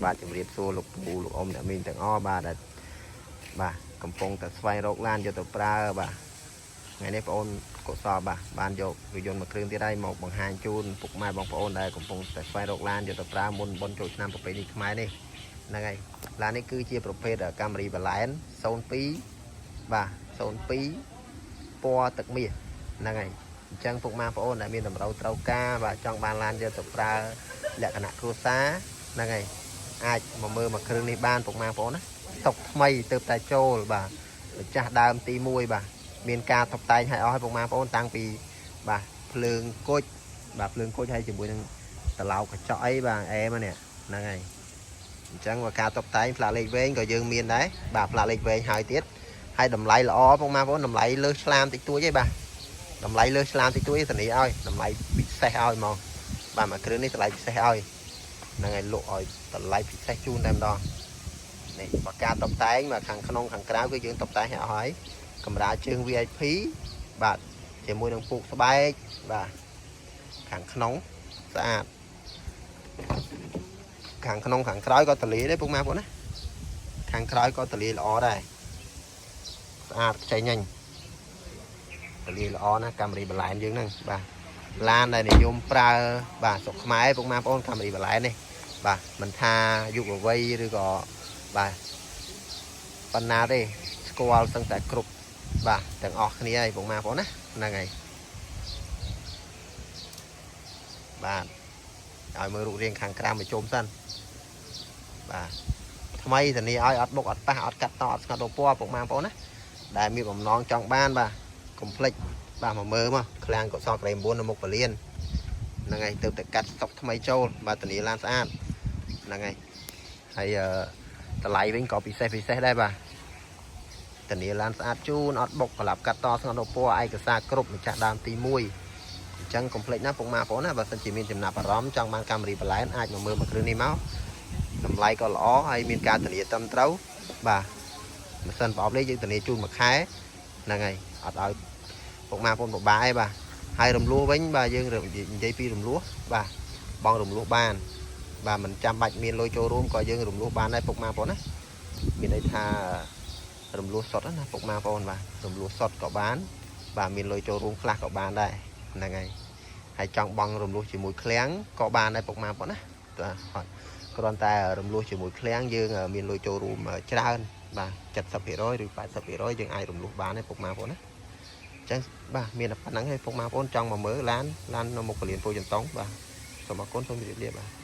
បាទជំរាបសួរលោកពូលោកអ៊ំអ្នកមីងទាំងអស់បាទដែលបាទកំពុងតែស្វែងរកឡានយកទៅប្រើបាទថ្ងៃនេះបងអូនកុសលបាទបានយករថយន្តមួយគ្រឿងទៀតហើយមកបង្ហាញជូនពុកម៉ែបងប្អូនដែលកំពុងតែស្វែងរកឡានយកទៅប្រើមុនបុណ្យចូលឆ្នាំប្រពៃណីខ្មែរនេះហ្នឹងហើយឡាននេះគឺជាប្រភេទ Camry Berlin 02បាទ02ពណ៌ទឹកមាសហ្នឹងហើយអញ្ចឹងពុកម៉ែបងប្អូនដែលមានតម្រូវត្រូវការបាទចង់បានឡានយកទៅប្រើលក្ខណៈគ្រួសារហ្នឹងហើយអាចមកមើលមួយគ្រឿងនេះបានពុកម៉ែបងប្អូនណាតុកថ្មីទៅតែចូលបាទម្ចាស់ដើមទី1បាទមានការតុបតែងឲ្យអស់ឲ្យពុកម៉ែបងប្អូនតាំងពីបាទភ្លើងគុជបាទភ្លើងគុជហើយជាមួយនឹងត្រឡោកកញ្ចក់អីបាទអែមនេះហ្នឹងហើយអញ្ចឹងបើការតុបតែងផ្លាកលេខវែងក៏យើងមានដែរបាទផ្លាកលេខវែងហើយទៀតហើយតម្លៃល្អពុកម៉ែបងប្អូនតម្លៃលើសឆ្លាមតិចតួចទេបាទតម្លៃលើសឆ្លាមតិចតួចទេធានាឲ្យតម្លៃពិសេសឲ្យហ្មងបាទមួយគ្រឿងនេះតម្លៃពិសេសឲ្យហ្នឹងហើយលក់ឲ្យតម្លៃពិសេសជូនតែម្ដងនេះបើការតុបតែងមកខាងក្នុងខាងក្រៅគឺយើងតុបតែងឲ្យអស់ហើយកម្រាលជើង VIP បាទជាមួយនឹងពូកស្បែកបាទខាងក្នុងស្អាតខាងក្នុងខាងក្រោយក៏ទលាដែរពុកម៉ែបងប្អូនណាខាងក្រោយក៏ទលាល្អដែរស្អាតខ្ចីញញទលាល្អណាស់Camry Berlin យើងហ្នឹងបាទឡានដែលនិយមប្រើបាទស្រុកខ្មែរពុកម៉ែបងប្អូន Camry Berlin នេះបាទមិនថាយុវវ័យឬក៏បាទប៉ុណ្ណាទេស្គាល់សឹងតែគ្រប់បាទទាំងអស់គ្នាហើយពុកម៉ែបងប្អូនណាហ្នឹងហើយបាទឲ្យមើលរូបរាងខាងក្រៅមកជុំសិនបាទថ្មីធានាឲ្យអត់បុកអត់ប៉ះអត់កាត់តអត់ស្ងត់រពណ៌ពុកម៉ែបងប្អូនណាដែលមានបំណងចង់បានបាទកុំភ្លេចបាទមកមើលមកឃ្លាំងកុសលក្រេ9នៅមុខពលានហ្នឹងហើយទៅតែកាត់ស្តុកថ្មីចូលបាទធានាឡានស្អាតហ្នឹងហើយហើយអឺតម្លៃវិញក៏ពិសេសពិសេសដែរបាទធានាឡានស្អាតជូនអត់បុកក្លាប់កាត់តស្ងត់រពណ៌ឯកសារគ្រប់ម្ចាស់ដើមទី1អញ្ចឹងកុំភ្លេចណាពុកម៉ែបងប្អូនណាបើសិនជាមានចំណាប់អារម្មណ៍ចង់បាន Camry Berlin អាចមកមើលមួយគ្រឿងនេះមកតម្លៃក៏ល្អហើយមានការធានាត្រឹមត្រូវបាទម៉ាស៊ីនប្រអប់នេះយើងធានាជូនមួយខែហ្នឹងហើយអត់ឲ្យពុកម៉ែបងប្អូនពិបាកទេបាទហើយរំលោះវិញបាទយើងនិយាយពីរំលោះបាទបងរំលោះបានបាទមិនចាំបាច់មានលុយចូលរួមក៏យើងរំលោះបានដែរពុកម៉ែបងប្អូនណាមានន័យថារំលោះសុទ្ធណាពុកម៉ែបងប្អូនបាទរំលោះសុទ្ធក៏បានបាទមានលុយចូលរួមខ្លះក៏បានដែរហ្នឹងហើយហើយចង់បង់រំលោះជាមួយឃ្លាំងក៏បានដែរពុកម៉ែបងប្អូនណាបាទអត់គ្រាន់តែរំលោះជាមួយឃ្លាំងយើងមានលុយចូលរួមច្រើនបាទ70%ឬ80%យើងអាចរំលោះបានដែរពុកម៉ែបងប្អូនណាអញ្ចឹងបាទមានតែប៉ុណ្្នឹងហើយពុកម៉ែបងប្អូនចង់មកមើលឡានឡាននៅមុខពលានពោធិ៍ចន្តុងបាទសូមអរគុណសូមជម្រាបលាបាទ។